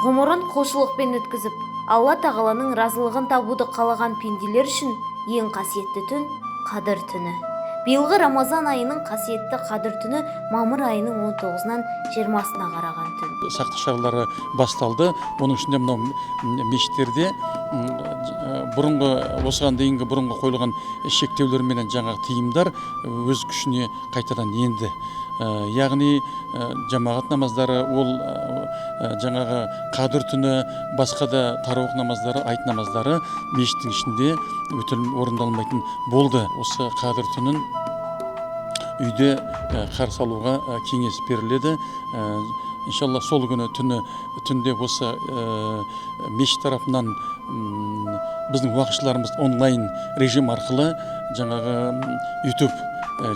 Ғұмырын құлшылықпен өткізіп, Алла тағаланың разылығын табуды қалаған пенделер үшін ең қасиетті түн – Қадір түні. Биылғы Рамазан айының қасиетті Қадір түні мамыр айының 19-нан 20-сына қараған түн. Сақтық шаралары басталды. Оның ішінде мынау мешіттерде бұрынғы, осыған дейінгі бұрынғы қойылған шектеулер менен жаңағы тыйымдар өз күшіне қайтадан енді. Яғни жамағат намаздары, ол жаңағы Қадір түні, басқа да тарауых намаздары, айт намаздары мешіттің ішінде орындалмайтын болды. Осы Қадір түнін үйде қарсы алуға кеңес беріледі. Иншалла, сол күні түні түнде осы мешіт тарапынан біздің уағызшыларымыз онлайн режим арқылы, жаңағы Ютуб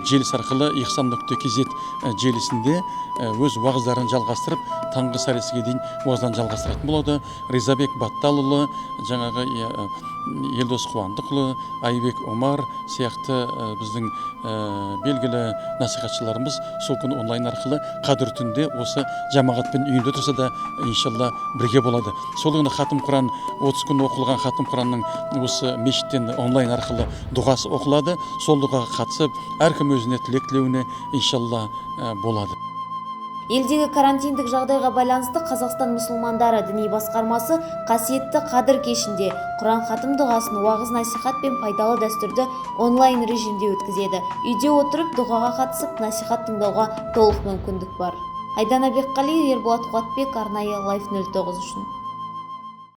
желісі арқылы, ихсан.kz желісінде өз уағыздарын жалғастырып, таңғы сәресіге дейін уағыздарын жалғастыратын болады. Ризабек Батталұлы, жаңағы Елдос Қуандықұлы, Айбек Омар сияқты біздің белгілі насихатшыларымыз сол күні онлайн арқылы Қадір түнде осы жамағатпен үйінде тұрса да, иншалла, бірге болады. Сол күні хатым Құран, 30 күн оқылған хатым Құранның осы мешіттен онлайн арқылы дұғасы оқылады. Сол дұғаға қатысып, әркім өзіне тілек тілеуіне, иншалла, болады. Елдегі карантиндік жағдайға байланысты Қазақстан мұсылмандары діни басқармасы қасиетті Қадір кешінде Құран хатым дұғасын, уағыз насихат пен пайдалы дәстүрді онлайн режимде өткізеді. Үйде отырып дұғаға қатысып, насихат тыңдауға толық мүмкіндік бар. Айдана Бекқали, Ерболат Қуатбек, арнайы Лайф 09 үшін.